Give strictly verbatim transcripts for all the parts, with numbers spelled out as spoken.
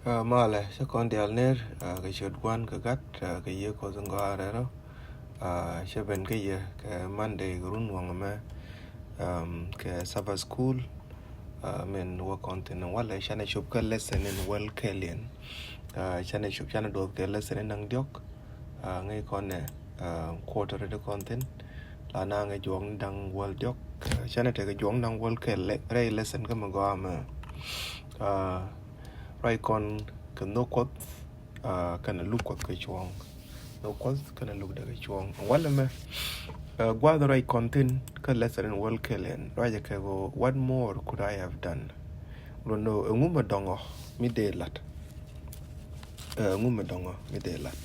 Aa, malɛ, cä kɔn diaal ner, aa, kɛ ciöt Gua̱n kɛ Gat, aa, kɛ Yiëë Kuɔth in gɔaa rɛl rɔ. Aa, cä ben kä yɛ kɛ Monday kɛ run waŋ ɛmɛ, um, kɛ Sabbath School, aa, min wä kɔn thi̱n walɛ, canɛ cop kä lesson in wäl kɛl yɛn. Aa, canɛ cop, canɛ duɔth kɛ lesson in da̱ŋ diɔ̱k. Aa, ŋäc kɔn nɛ, aa, quarter di kɔn thi̱n. La na ŋäc juɔkni da̱ŋ wäl diɔ̱k. Aa, canɛ tekɛ juɔkni da̱ŋ wäl kɛl lɛ, rɛy lesson kä mi gɔaa mɛ. Aa, ruac kɔn kɛ nhök Kuɔth, aa, kɛnɛ luk Kuɔth kɛ cuɔ̱ɔ̱ŋ. Nhök Kuɔth kɛnɛ lukdɛ kɛ cuɔ̱ɔ̱ŋ. Walɛ mɛ, aa, gua̱a̱th ruac kɔn thi̱n kä lesson in wäl kɛl ɛn. Ruacɛ kɛ ɣöö, "What more could I have done?" Luɔt ni ɣöö, ɛŋu mi dɔ̱ŋ ɔ mi dee la̱t? Ɛ, ŋu mi dɔ̱ŋ ɔ mi dee la̱t?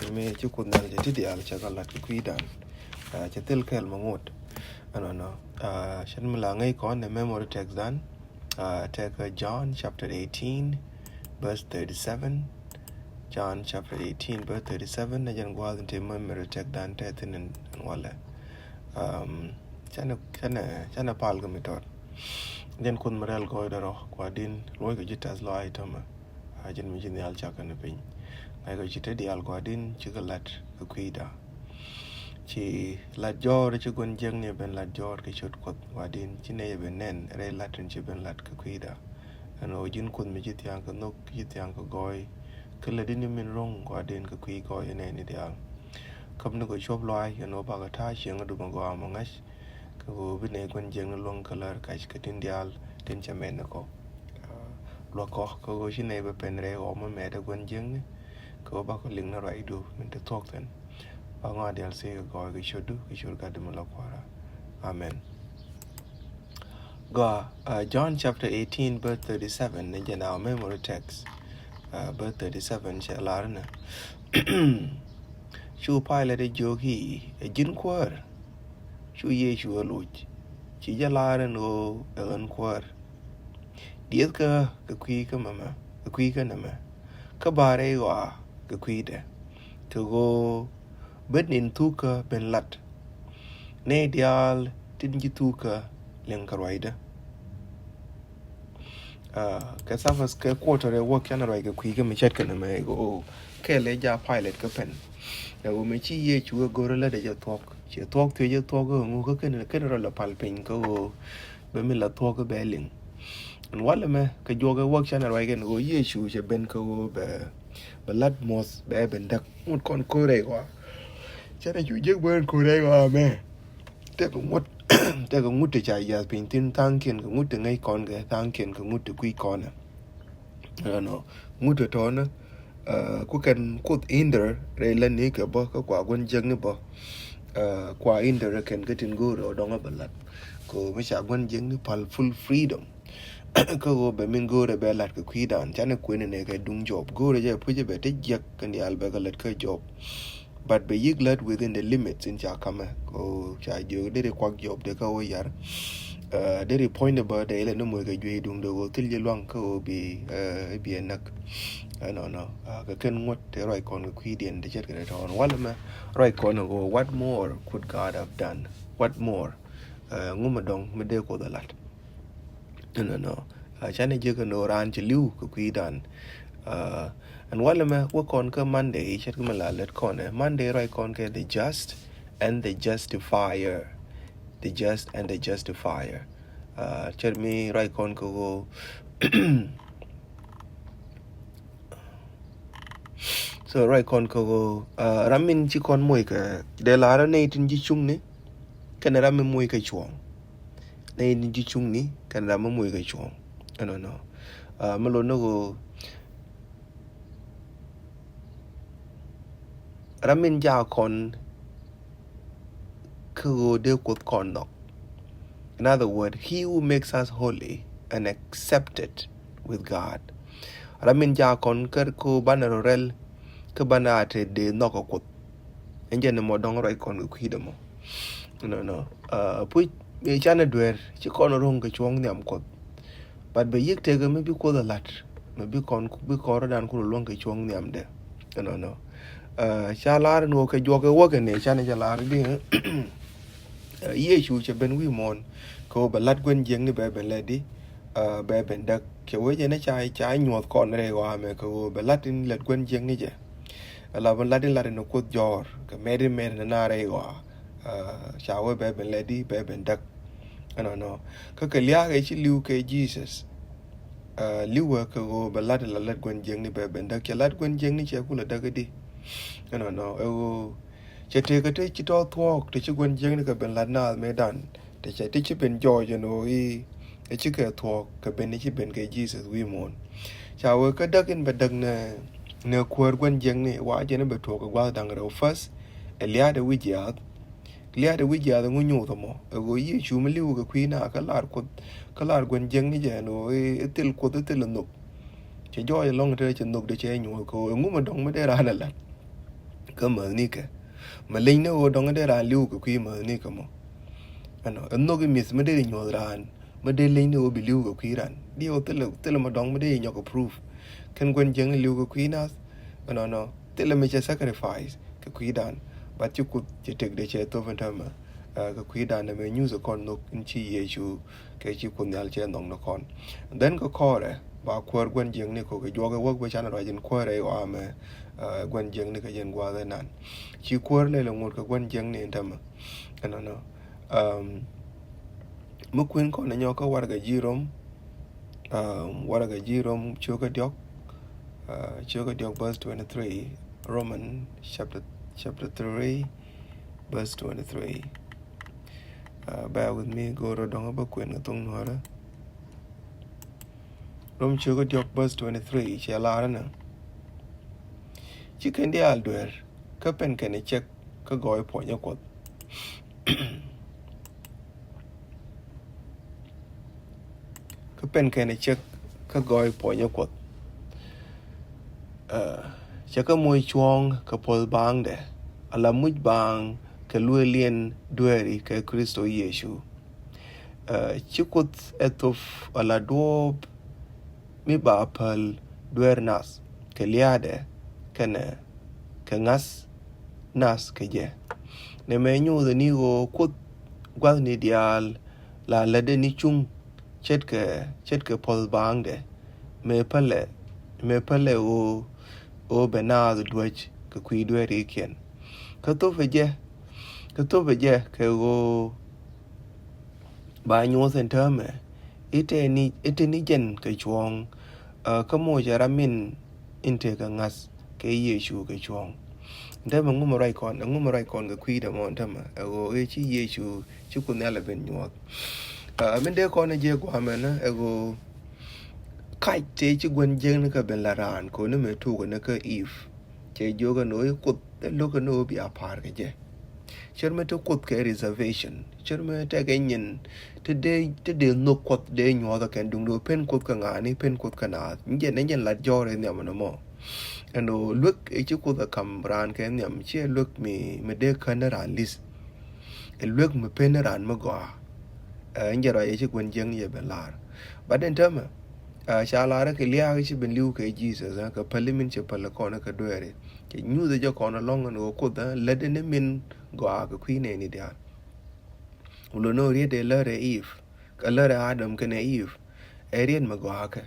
Ci mi ci Kuoth Nhial cɛ ti diaal cɛ kɛ la̱t kɛ kui̱dan. Ɛ, cɛ thil kɛl mi ŋot. Ɛnɔnɔ. Ɛ, cɛn mi la ŋäc kɔn ɛ memory text dan. Ɛ, tekɛ John chapter eighteen, verse thirty-seven. John chapter eighteen, verse thirty-seven. Ɛ jɛn gua̱a̱th in te memory text dan te thi̱n in, in walɛ. Um, canɛ, canɛ, canɛ pal kɛ mi tɔt. Jɛn Kuoth mi rɛl gɔɔydɛ rɔ, Gua̱di̱n, luɔc kɛ ji̱ tɛth lɔaac täämɛ. A jɛn mi ci Nhial cak kɛnɛ piny. Ŋa̱ckɔ ci te diaal Gua̱di̱n, cikɛ la̱t kɛ kui̱da. Ci la̱t jɔɔr, ci gua̱n jiäkni ben la̱t jɔɔr kɛ ciöt Kuɔth Gua̱di̱n, ci nɛy ben nɛn rɛy la̱t in ci ben la̱t kɛ kui̱da. Ɛn ɣöö ji̱n Kuoth mi ci thia̱a̱ŋ kɛ nhök, ci thia̱a̱ŋ kɛ gɔɔy. Kä lätdi ni min ro̱ŋ Gua̱di̱n kɛ kui̱ gɔɔy ɛ nɛɛni diaal. Käpni kɛ cuɔ̱p lɔaac, ɛn ɣöö bakɛ ta̱a̱ cieŋädu mi gɔaa mi ŋa̱c. Kɛ ɣöö bi nɛy gua̱n jiäkni luäŋ kɛ lär kac kɛ tin diaal tin cɛ mɛn ni kɔ. Aa, luäk kɔ, kɛ ɣöö ci nɛy bɛ pen rɛy ɣɔw mi mɛɛt ɛ gua̱n jiäkni, kɛ ɣöö bakɔ liŋ ni ruacdu min te thuɔ̱k thi̱n. Ba ŋɔaa diaal thiec kɛ gɔɔy kɛ ciötdu, kɛ ciöt Gatdu mi la Kua̱ra. Amen. Gɔaa, aa, John chapter eighteen, verse thirty-seven, ni jɛn our memory text. Aa, verse thirty-seven cɛ lar ni, cu Pilate ɛ jiök i̱, "Ɛ ji̱n kuäär?" Cu Yecu ɛ loc, ci jɛ lar ɛn ɣöö ɛ ɣän kuäär. Diëthkä kɛ kui̱ kä mɛmɛ, kɛ kui̱ kä nɛmɛ, kä ba rɛy ɣɔaa kɛ kui̱dɛ, kɛ ɣöö ben in thukä ben lat. Nɛy diaal tin ji̱ thukä liŋ kɛ ruacdä. Aa, kɛ Sabbath kɛ quarter ɛ wäk canɛ ruac kɛ kui̱ kä mi ce̱tkɛ nɛmɛ, ɣöö kɛl ɛ jaak Pilate kä pɛn. Ɛ ɣöö mi ci Yecu ɛ go̱r ɛ lätdɛ jɛ thuɔ̱k, cɛ thuɔ̱k thiec ɛ thuɔ̱k ɛ ŋu kä ken, ken rɔ lɛ pal piny kä ɣöö bɛ mi la thuɔ̱k ɛ bɛ liŋ. Ɛn walɛ mɛ kɛ juɔk ɛ wäk canɛ ruac kɛn ɣöö Yecu cɛ ben kä ɣöö bɛ, bɛ lat muɔ̱th bɛ ben däk. Ŋut kɔn ko̱r ɛ ɣɔaa. Canɛ cu jek ben ko̱r ɛ ɣɔaa mɛ. Tekɛ ŋut, tekɛ ŋut ti ca yiath piny thi̱n tha̱a̱ŋkiɛn kɛ ŋut ti ŋäc kɔn kɛ tha̱a̱ŋkiɛn kɛ ŋut ti kui̱c kɔn ɛ. Ɛnɔ, ŋut ti tɔ̱ɔ̱nä, aa, ku kɛn Kuoth hinder rɛy lätni kɛ bä, kä kua gua̱n jiäkni bä. Aa, kua hinder kɛn kä tin go̱o̱rɛ ɔ dɔ̱ŋ a bɛ la̱t. Kɛ ɣöö mi ca gua̱n jiäkni pal full freedom. Kä ɣöö bɛ min go̱o̱rɛ bɛ la̱t kɛ kui̱dan, canɛ kuënɛ nɛ kɛ duŋ jɔɔp. Go̱o̱rɛ jɛ pucä bɛ te jiäk kɛn diaal bɛ kɛ lät kä jɔɔp. But bɛ yi̱k lät within the limits in ca kamɛ. Kɛ ɣöö ca jiök deri kuak jɔɔp dee kä ɣöö yar. Aa, deri puɔ̱nydɛ bä dee ilɛ ni moc kɛ juey duŋdɛ ɣöö thil ji̱ luaŋ kä ɣöö bi, aa, bi ɛ näk. Ɛnɔnɔ, aa, kɛ kɛn ŋuɔ̱t te ruac kɔn kɛ kui̱diɛn te ce̱tkɛ te tɔ̱ɔ̱n. Walɛ mɛ ruac kɔn ɛ ɣöö, "What more could God have done? What more?" Aa, ŋu mi dɔ̱ŋ mi dee Kuoth ɛ la̱t? Ɛnɔnɔ. Aa, canɛ jek ɛn ɣöö raan ci li̱w kɛ kui̱dan. Aa, ɛn walɛ mɛ wä kɔn kä Monday, ce̱tkɛ mi la lät kɔn ɛ. Monday ruac kɔn kɛ the just and the justifier. The just and the justifier. Aa, ce̱t mi ruac kɔn kɛ ɣöö, so ruac kɔn kɛ ɣöö, aa, ram min ci kɔn moc kɛ, dee lar ɔ nɛy tin ji̱ cuŋni kɛnɛ ram mi moc kɛ cuɔ̱ɔ̱ŋ. Nɛy tin ji̱ cuŋni kɛnɛ ram mi moc kɛ cuɔ̱ɔ̱ŋ. Ɛnɔnɔ. Aa, mi lot ni ɣöö ram min jaak kɔn kä ɣöö dee Kuoth kɔn nhɔk. In other words, he who makes us holy and accepted with God. Ram min jaak kɔn kä ɣöö banɛ rɔ rɛl kä banɛ a te dee nhɔk ɛ Kuoth. Ɛn jɛn ɛmɔ dɔ̱ŋ ruac kɔn kɛ kui̱dɛ mɔ. Ɛnɔnɔ. Aa, puc, ɛ, canɛ dueer, ci kɔn ro̱ŋ kɛ cuɔ̱ŋ nhiam Kuɔth. But bɛ yi̱k tekɛ mi bi Kuoth ɛ la̱t, mi bi kɔn, bi kɔn rɔ̱dan kulɛ luäŋ kɛ cuɔ̱ŋ nhiamdɛ. Ɛnɔnɔ. Aa, ca lar ɛn ɣöö kɛ juɔk ɛ wäk ɛn ɛ canɛ jɛ lar di, aa, Yecu cɛ ben wi̱i̱ muɔ̱ɔ̱n kɛ ɣöö bɛ la̱t gua̱n jiäkni bɛ ben lɛ di, bɛ ben däk. Cɛ wee jɛ ni ca ca nyuɔth kɔn rɛy ɣɔaa mɛ kɛ ɣöö bɛ lat in lät gua̱n jiäkni jɛ. Ala bä lat in lat in kuoth jɔɔr kɛ mɛt in mɛt in na rɛy ɣɔaa. Ca wee bɛ ben lät di bɛ ben däk. Ɛnɔnɔ kä kɛ lia̱a̱ kɛ ci li̱w kɛ Jesus. Li̱w wee kɛ ɣöö bɛ lat in la lät gua̱n jiäkni bɛ ben däk, cɛ lat gua̱n jiäkni cɛ kulɛ däk di. Ɛnɔnɔ ɛ ɣöö cɛ tëëkä te ci tɔ̱ thuɔ̱ɔ̱k te ci gua̱n jiäkni kɛ ben lat naath mëëdan. Te cɛ te ci ben jɔɔc ɛn ɣöö i̱ ɛ ci kɛ thuɔ̱ɔ̱k kɛ ben ɛ ci ben kɛ Jesus wi̱i̱ muɔ̱ɔ̱n. Ca wee kä däk in bɛ däk nɛ nɛ kuäär gua̱n jiäkni wa jɛn in bɛ tuɔɔk kɛ gua̱a̱th da̱ŋ rɛw. First, ɛ lia̱a̱dɛ wi̱c jiaath. Lia̱a̱dɛ wi̱c jiaath ɛŋu nyuuth ɛmɔ ɛ ɣöö Yecu mi li̱w kɛ kui̱ na kä lar kuoth kä lar gua̱n jiäkni jɛ ɛn ɣöö i̱ thil kuoth i̱ thil ɛ nhök. Cɛ jɔɔc ɛlɔ̱ŋ te cɛ nhök de cɛ nyuɔ̱th kɛ ɣöö ɛŋu mi dɔ̱ŋ mi dee raan ɛ la̱t. Kä mäthnikɛ mɛ leny ni ɣöö dɔ̱ŋ dee raan li̱w kɛ kui̱ mäthnikɛ mɔ. Ɛnɔ ɛ nhök i̱ mi̱th mi dee nyuɔ̱th raan mi dee leny ni ɣöö bi li̱w kɛ kui̱ raan di ɣöö thilɛ thilɛ mɛ dɔ̱ŋ mi dee nyɔk approve. Kɛn gua̱n jiäkni li̱w kɛ kui̱ nath. Ɛnɔnɔ thilɛ mi cɛ sacrifice kɛ kui̱dan. But ci kuoth cɛ tëkdɛ cɛ thop ɛn täämɛ kɛ kui̱dan ɛmɛ nyuuth ɛ kɔn nhök in ci Yecu kɛ ci kuoth nhial cɛ nhɔk ni kɔn. Then kɛ kɔrɛ ba kuäär gua̱n jiäkni kɔ kɛ juɔk ɛ wäk bä canɛ ruac in kuäärɛ i̱ ɣɔaa mɛ. Gua̱n jiäkni kɛ jɛn gua̱a̱th ɛnan ci kuäär lɛl ɛ ŋot kɛ gua̱n jiäkni in täämɛ. Ɛnɔnɔ mi kuën kɔn ɛ nyɔk kä warɛgɛ ji̱ Rom. Warɛgɛ ji̱ Rom cio̱kä diɔ̱k. Cio̱kä diɔ̱k verse twenty three. Roman chapter chapter three verse twenty three. Bear with me, go̱o̱rä dɔ̱ŋ bä kuën kɛ thoŋ nuɔ̱ɔ̱rä. Rom cio̱kä diɔ̱k verse twenty three cɛ lar ɛnɛ. Ci kɛn diaal dueer kä pɛn kɛn ɛ cɛk kä gɔɔy puɔ̱nyä kuɔth. Kä pɛn kɛn ɛ cɛk kä gɔɔy puɔ̱nyä kuɔth. Cɛ kä moc cuɔ̱ɔ̱ŋ kɛ puɔ̱th baaŋdɛ ala muc baaŋ kɛ lueeliɛn dueeri kɛ Kristo Yecu. Ci kuoth ɛ thop ala duɔ̱ɔ̱p mi ba päl dueer nath kɛ lia̱a̱dɛ kɛnɛ kɛ ŋa̱th nath kɛ jɛ. Nɛmɛ nyuuthɛ ni ɣöö kuoth gua̱thni diaal la lätdɛ ni cuŋ ce̱tkɛ ce̱tkɛ puɔ̱th baaŋdɛ mëë pälɛ mëë pälɛ ɣöö ɣöö bɛ naath duäc kɛ kui̱ dueerikiɛn. Kä thopɛ jɛ kä thopɛ jɛ kɛ ɣöö ba nyuɔ̱th ɛn täämɛ i̱ te ni i̱ te ni jɛn kɛ cuɔ̱ɔ̱ŋ. Kä moc ɛ ram min in tekɛ ŋa̱th kɛ Yecu kɛ cuɔ̱ɔ̱ŋ. Ɛn täämɛ ŋumɛ ruac kɔn ɛ ŋumɛ ruac kɔn kɛ kui̱dɛ mɔ ɛn täämɛ ɛ ɣöö i̱ ci Yecu ci kuoth nhial ɛ ben nyuɔ̱th. Min dee kɔn ɛ jiɛ gua̱a̱mɛn ɛ ɣöö kac tëë ci gua̱n jiäkni kɛ ben la raan kɛ ɣöö ni mëë tuukɛ ni kä Eve. Cɛ jiök ɛn ɣöö i̱ kuoth ɛ lo̱k ɛn ɣöö bia pa̱a̱r kɛ jɛ. Cär mi te kuoth kɛ reservation cär mi tekɛ nyin te dee te dee nhök kuɔth dee nyuɔ̱th ɛ kɛn duŋdu pen kuoth kɛ ŋa̱a̱ni pen kuoth kɛ naath ni jɛn ni jɛn lat jɔɔr in nhiam ɛn ɛmɔ. Ɛn ɣöö luek ɛ ci kuoth ɛ ka̱m raan kɛ nhiam ciɛ luek mi mi dee kän ni raan li̱th. Ɛ luek mi pen ni raan mi gɔaa. Ɛn jɛ ruac ɛ ci gua̱n jiäkni jɛ ben la̱r. But ɛn täämɛ ca la̱r ɛ kɛ lia̱a̱k ci ben li̱w kɛ Jesus kɛ päli min cɛ päl kɔn kɛ dueeri. Cɛ nyuuth jɛ kɔn ɛlɔ̱ŋ ɛn ɣöö kuoth ɛ lät ɛn min gɔaa kɛ kui̱ nɛɛni diaal. Wulɛ ni ɣöö riet ɛ lärɛ Eve kä lärɛ Adam kɛnɛ Eve. Ɛ riet mi gɔaa kɛ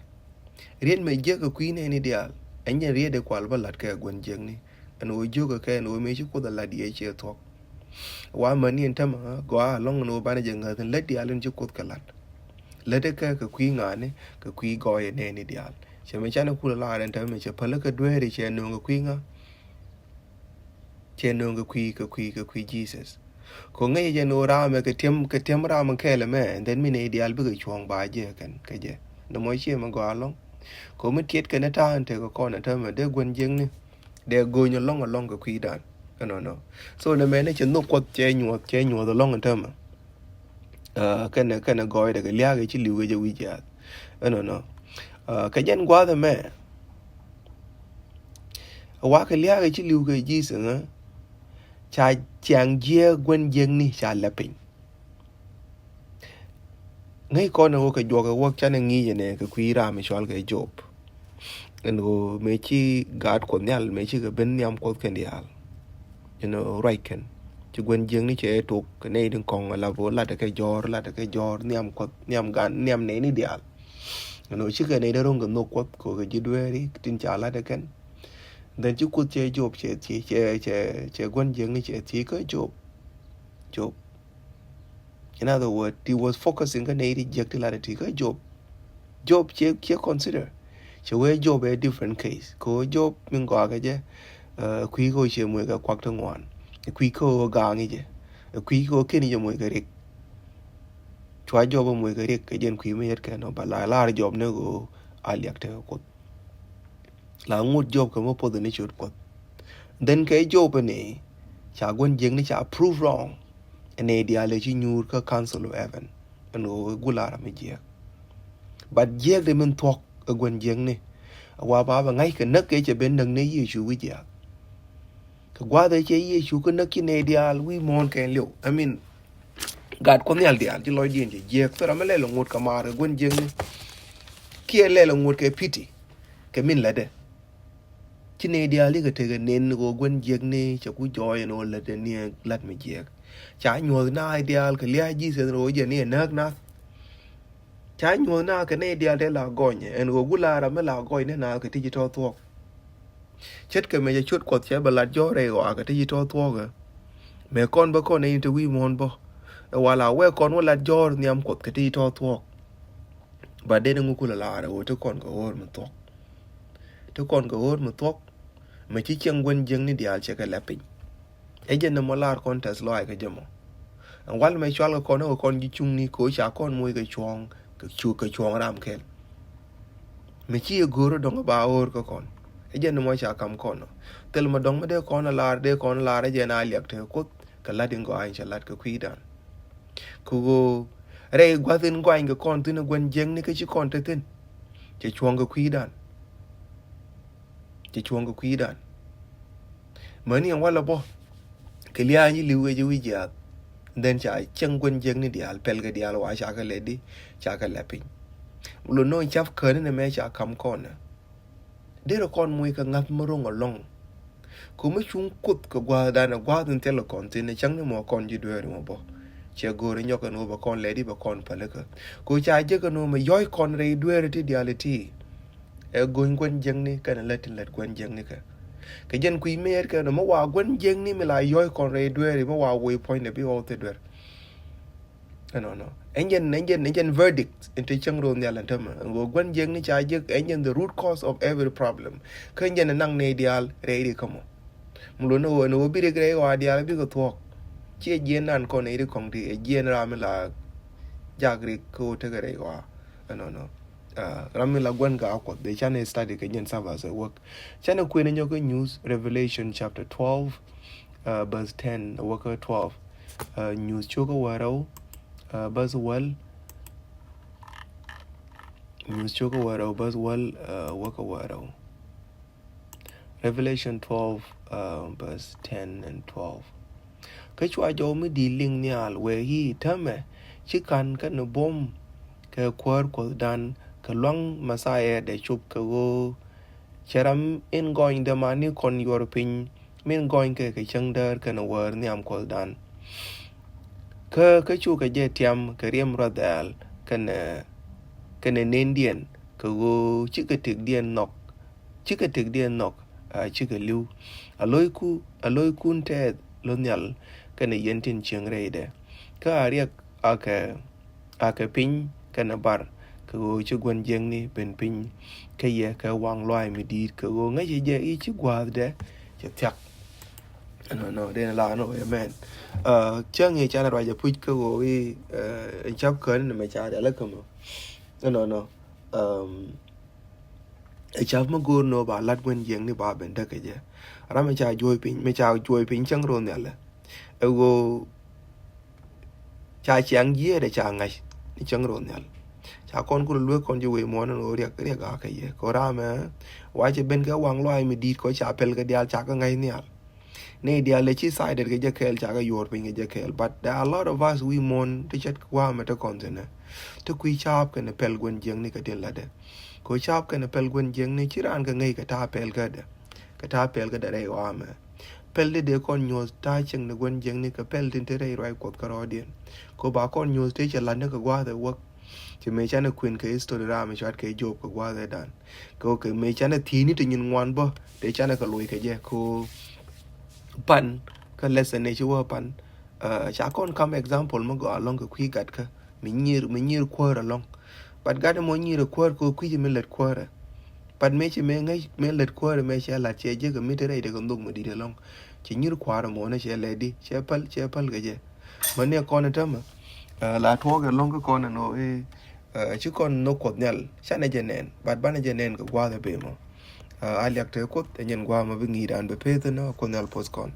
riet mi jiäk kɛ kui̱ nɛɛni diaal. Ɛn jɛn riet ɛ kual bä la̱t kɛ gua̱n jiäkni. Ɛn ɣöö jiökɛ kɛ ɛn ɣöö mëë ci kuoth ɛ la̱t yɛ ciɛ thuɔ̱k. Wa mäni ɛn tämɛ gɔaa ɛlɔ̱ŋ ɛn ɣöö banɛ jɛ ŋäth ɛn lät diaal in ci kuoth kɛ la̱t. Lät ɛ kɛ kɛ kui̱ ŋa̱a̱ni kɛ kui̱ gɔɔyɛ nɛɛni diaal. Cɛ mi canɛ kulɛ laar ɛn tämɛ cɛ päl kɛ dueeri cɛ nööŋ kɛ kui̱ ŋa̱. Cɛ nööŋ kɛ kui̱ kɛ kui̱ kɛ kui̱ Jesus. Kɛ ŋäc jɛ ni ɣöö raamɛ kɛ tiɛm kɛ tiɛm raamɛ kɛɛl ɛmɛ ɛn dhɛn mi nɛy diaal bikɛ cuɔ̱ɔ̱ŋ ba jiɛ kɛn kɛ jɛ. Nɔmɔ ciɛ mi gɔaa ɛlɔ̱ŋ. Kɛ mi tiɛt kɛn ɛ ta̱a̱ ɛn tekɛ kɔn ɛn tämɛ dee gua̱n jiäkni. Dee go̱o̱ny ɛlɔ̱ŋ ɛlɔ̱ŋ kɛ kui̱dan. Ɛnɔnɔ. So nɛ mɛn cɛ nhök kuɔth cɛ nyuɔth cɛ nyuɔth ɛlɔ̱ŋ ɛn tämɛ. Kɛnɛ kɛnɛ gɔɔydɛ kɛ lia̱a̱k ɛ ci li̱w kɛ jɛ wi̱c jiaath. Ɛnɔnɔ. Kɛ jɛn gua̱a̱th ɛmɛ. Wakɛ lia̱a̱k ɛ ci li̱w kɛ Jesus ɛ ca ciaŋ jiɛɛk gua̱n jiäkni ca lɛ piny. Ŋäc kɔn ɛ wä kɛ juɔk ɛ wäk canɛ ŋi̱i̱c ɛnɛ kɛ kui̱ ram ɛ cɔal kɛ Job. Ɛn ɣöö mëë ci gaat kuɔth nhial mëë ci kɛ ben nhiam kuɔth kɛn diaal. Ɛn ɣöö ruac kɛn ci gua̱n jiäkni cɛ tok kɛ nɛy din kɔŋ ɛ lap ɣöö lat ɛ kɛ jɔ̱ɔ̱r lat ɛ kɛ jɔ̱ɔ̱r nhiam kuɔth nhiam gan nhiam nɛyni diaal. Ɛn ɣöö cikɛ nɛy dee ro̱ŋ kɛ nhök Kuɔth kɛ ɣöö kɛ ji̱ dueeri tin ca la̱t ɛ kɛn. Then ci Kuoth cɛ Job cɛ thiec, cɛ, cɛ, cɛ gua̱n jiäkni cɛ thiec kä Job. Job. In other words, he was focusing kä nɛy ti jiäk ti la̱t ɛ ti kä Job. Job cɛ, cɛ consider. Cɛ wee Job ɛ different case. Kɛ ɣöö Job min gɔaa kɛ jɛ, ɛ kui̱ kä ɣöö cɛ moc kɛ kuak ti ŋuan. Ɛ kui̱ kä ɣöö ga̱a̱ŋ i̱ jɛ. Ɛ kui̱ kä ɣöö ken i̱ jɛ moc kɛ riɛk. Cua Job ɛ moc kɛ riɛk kɛ jɛn kui̱ mi yet kɛn ɔ, ba la lar Job ni ɣöö a liak tekɛ Kuoth. La ŋut Job kɛ mi poth ni ciöt Kuɔth. Then kɛ Job ni ca gua̱n jiäkni ca prove wrong. Ɛn nɛy diaal ɛ ci nyuur kä council of heaven. Ɛn ɣöö ɛ gula ram mi jiääk. But jiääk de min thuɔ̱k ɛ gua̱n jiäkni. Wa ba bɛ ŋa̱c kɛ näk kɛ cɛ ben näk ni Yecu wi̱c jiaath. Kɛ gua̱a̱th ɛ cɛ Yecu kä näk ci nɛy diaal wi̱i̱ muɔ̱ɔ̱n kɛn liw. I mean, gat Kuɔth Nhial diaal ci lɔcdiɛn cɛ jiääk. Thil ram mi lɛl ɛ ŋot kɛ maar kɛ gua̱n jiäkni. Kiɛ lɛl ɛ ŋot kɛ pity kɛ min lätdɛ. Ci nɛy diaal ikɛ tekɛ nen kɛ ɣöö gua̱n jiäkni cɛ ku jɔɔc ɛn ɣöö lätdɛ ni ɛ la̱t mi jiääk. Ca nyuɔ̱th naath diaal kɛ lia̱a̱ Jesus ɛn ɣöö jɛ ni ɛ nääk nath. Ca nyuɔ̱th naath kɛ nɛy diaal tɛ la gɔny ɛn ɣöö gula ram mi la gɔny ni naath kɛ ti ci tɔ̱ thuɔ̱k. Ce̱tkɛ mɛ cɛ ciöt Kuɔth cɛ bɛ lat jɔ̱ɔ̱r rɛy ɣɔaa kɛ ti ci tɔ̱ thuɔ̱k ɛ. Mëë kɔn bä kɔn nɛy ni te wi̱i̱ muɔ̱ɔ̱n bä. Ɛ wala wee kɔn wä lat jɔ̱ɔ̱r nhiam Kuɔth kɛ ti ci tɔ̱ thuɔ̱k. Ba den ŋu kulɛ lar ɛ ɣöö ti kɔn kɛ ɣöör mi thuɔ̱k. Ti kɔn kɛ ɣöör mi thuɔ̱k. Mɛ ci cieŋ gua̱n jiäkni diaal cɛ kɛ lɛ piny. Ɛ jɛn ni mɔ lar kɔn tɛth lɔaac kä jɛ mɔ. Ɛn wal mɛ cual kɛ kɔn ɛ kɔn ji̱ cuŋni kɛ ɣöö ca kɔn moc kɛ cuɔ̱ɔ̱ŋ kɛ cu kɛ cuɔ̱ɔ̱ŋ ram kɛl. Mɛ ci yɛ go̱o̱r dɔ̱ŋ ba ɣöör kä kɔn. Ɛ jɛn ni mɔ ca kam kɔn ɔ. Thil mɛ dɔ̱ŋ mi dee kɔn a lar dee kɔn a lar ɛ jɛn a liak tekɛ Kuoth kɛ la̱t in gɔaa in cɛ la̱t kɛ kui̱dan. Kɛ ɣöö rɛy gua̱th in gɔany kɛ kɔn thi̱n ɛ gua̱n jiäkni kä ci kɔn te thi̱n. Cɛ cuɔ̱ŋ kɛ kui̱dan. Cɛ cuɔ̱ŋ kɛ kui̱dan. Mäni ɛn walɛ bä kɛ lia̱a̱ nyi li̱w kɛ jɛ wi̱c jiaath. Then ca cieŋ gua̱n jiäkni diaal pɛl kɛ diaal wa ca kɛ lɛ di ca kɛ lɛ piny. Lo no̱o̱ŋ ca̱p käni ni mɛ ca kam kɔn ɛ. Derɛ kɔn moc kɛ ŋa̱th mi ro̱ŋ ɛlɔ̱ŋ. Ko̱ mi cuŋ Kuoth kɛ gua̱a̱thdan ɛ gua̱a̱th in thilɛ kɔn thi̱n ɛ cäŋ ni mɔ kɔn ji̱ dueeri mɔ bä. Cɛ go̱o̱ri nyɔk ɛn ɣöö bɛ kɔn lɛt i̱ bɛ kɔn pälikä. Ko̱ ca jek ɛn ɣöö mɛ yɔ̱c kɔn rɛy dueeri ti diaal iti. Ɛ go̱ny gua̱n jiäkni kɛnɛ lät tin lät gua̱n jiäkni kɛ. Kɛ jɛn kui̱ mëë yɛt kɛn ɔ mi wa gua̱n jiäkni mi la yɔ̱c kɔn rɛy dueeri mi wa woc puɔ̱nydɛ bi ɣɔw thil duer. Ɛnɔnɔ. Ɛn jɛn, ɛn jɛn, ɛn jɛn verdict in te cäŋ ro̱o̱ nhial ɛn tämɛ. Ɛn ɣöö gua̱n jiäkni ca jek, ɛn jɛn the root cause of every problem. Kä ɛn jɛn ɛ naŋ nɛy diaal rɛy ri kä mɔ. Mi luɔ̱n ni ɣöö, ɛn ɣöö bi rik rɛy ɣɔaa diaal bikɛ thuɔ̱k. Ciɛ jiɛn nan kɔn nɛy ri kɔŋ ti, ɛ jiɛn ram mi la jak rik kä ɣöö tekɛ rɛy ɣɔaa. Ɛnɔnɔ. Ah, ram mi la gua̱n gaa Kuɔth, dee canɛ study kɛ jɛn Sabbath ɛ wäk. Canɛ kuënɛ nyɔk kä Nyuuth, Revelation chapter twelve, ah, verse ten, ɛ wäk kä twelve. Ah, Nyuuth cio̱kä wäl rɛw, ah, verse wäl. Nyuuth cio̱kä wäl rɛw, verse wäl, ah, wäkä wäl rɛw. Revelation twelve, ah, verse ten and twelve. Kä cua jɔw mi di̱i̱t liŋ nhial wëë i̱, tämɛ ci ka̱n kɛnɛ buɔ̱m kɛ kuäär Kuɔthdan kɛ lua̱ŋ Mɛthia dee cop kɛ ɣöö cɛ ram in gɔny dämani kɔn yuɔr piny min gɔny kɛ kɛ cäŋ däär kɛnɛ wäär nhiam Kuɔthdan. Kä kä cukɛ jɛ tiam kɛ riɛm ruath dhɛɛl kɛnɛ, kɛnɛ nendiɛn kɛ ɣöö cikɛ tëkdiɛn nhɔk, cikɛ tëkdiɛn nhɔk, ah, cikɛ li̱w. A lo̱cku, a lo̱ckun tɛɛth lo̱th nhial kɛnɛ yɛn tin cieŋ rɛydɛ. Kä a riɛk akɛ, akɛ piny kɛnɛ bar kɛ ɣöö ci gua̱n jiäkni ben piny kä yɛ kɛ waŋ lɔaac mi di̱i̱t kɛ ɣöö ŋäcɛ jɛ i̱ ci gua̱a̱thdɛ cɛ thia̱k. Ɛnɔnɔ, den la nɔ, amen. Ah, cäŋ i̱ canɛ ruac a puc kä ɣöö i̱, ah, in ca̱p kään ni mɛ ca rial kä mɔ. Ɛnɔnɔ, um, ɛ ca̱p mi go̱o̱r ni ɣöö ba lat gua̱n jiäkni ba ben däk kɛ jɛ. Ram mi ca juɔ̱ɔ̱c piny, mi ca juɔ̱ɔ̱c piny cäŋ ro̱o̱ nhial ɛ ɣöö ca ciaŋ jiɛɛt ɛ ca ŋa̱c ni cäŋ ro̱o̱ nhial. Ca kɔn ku luek kɔn ji̱ wec muɔ̱ɔ̱n ɛn ɣöö riɛk, riɛk a kɛ yɛ kɛ ɣöö ram ɛ wa cɛ ben kɛ waŋ lɔaac mi di̱i̱t kɛ ɣöö ca pɛl kɛ diaal ca kɛ ŋa̱c nhial. Nɛy diaal ɛ ci sided kɛ jɛ kɛɛl, ca kɛ yuɔr piny kɛ jɛ kɛɛl. But there are a lot of us wi̱i̱ muɔ̱ɔ̱n ti cät wa̱a̱ mɛ te kɔn thi̱n ɛ. Ti kui̱ ca̱a̱p kɛnɛ pɛl gua̱n jiäkni kɛ tin la̱tdɛ. Kɛ ɣöö ca̱a̱p kɛnɛ pɛl gua̱n jiäkni ci raan kɛ ŋäc kɛ ta̱a̱ pɛl kädɛ. Kɛ ta̱a̱ pɛl kädɛ rɛy ɣɔaa mɛ. Pɛl ti dee kɔn nyuɔ̱th ta̱a̱ cieŋ ni gua̱n jiäkni kɛ pɛl tin te rɛy ruac Kuɔth kärɔɔdiɛn. Kɛ ɣöö ba kɔn nyuɔ̱th te cɛ la̱t ni kɛ gua̱a̱th ɛ wäk. Ci mëë canɛ kuën kɛ history ram mi cuat kɛ Job kɛ gua̱a̱th ɛ dan. Kɛ ɣöö kɛ mëë canɛ thi̱i̱ni ti nyin ŋuan bä, tëë canɛ kɛ loc kɛ jɛ kɛ ɣöö pan kä lesson ni ci wä pan. Ca kɔn kam example mi gɔaa ɛlɔ̱ŋ kɛ kui̱ gat kä mi nyir, mi nyir kuäär ɛlɔ̱ŋ. But gat ɛmɔ nyir kuäär kɛ ɣöö kui̱ ci mi lät kuäärɛ. But mëë ci mëë ŋäc mëë lät kuäärɛ mëë cɛ lat cɛ jek kɛ mi te rɛy dee kɛ nhok mi di̱t ɛlɔ̱ŋ. Ci nyir kuäärɛ mɔ ni cɛ lɛt di cɛ päl, cɛ päl kɛ jɛ. Mɛ ni kɔn ɛ tämɛ la tuɔɔk ɛlɔ̱ŋ kä kɔn ɛn ɣöö ëë ci kɔn nhok Kuɔth Nhial canɛ jɛ nɛn, but banɛ jɛ nɛn kɛ gua̱a̱th ɛ bee mɔ. A liak te Kuoth ɛ nyin gua̱a̱th mɔ bi ŋi̱i̱c dan bɛ peth ni Kuoth Nhial poth kɔn.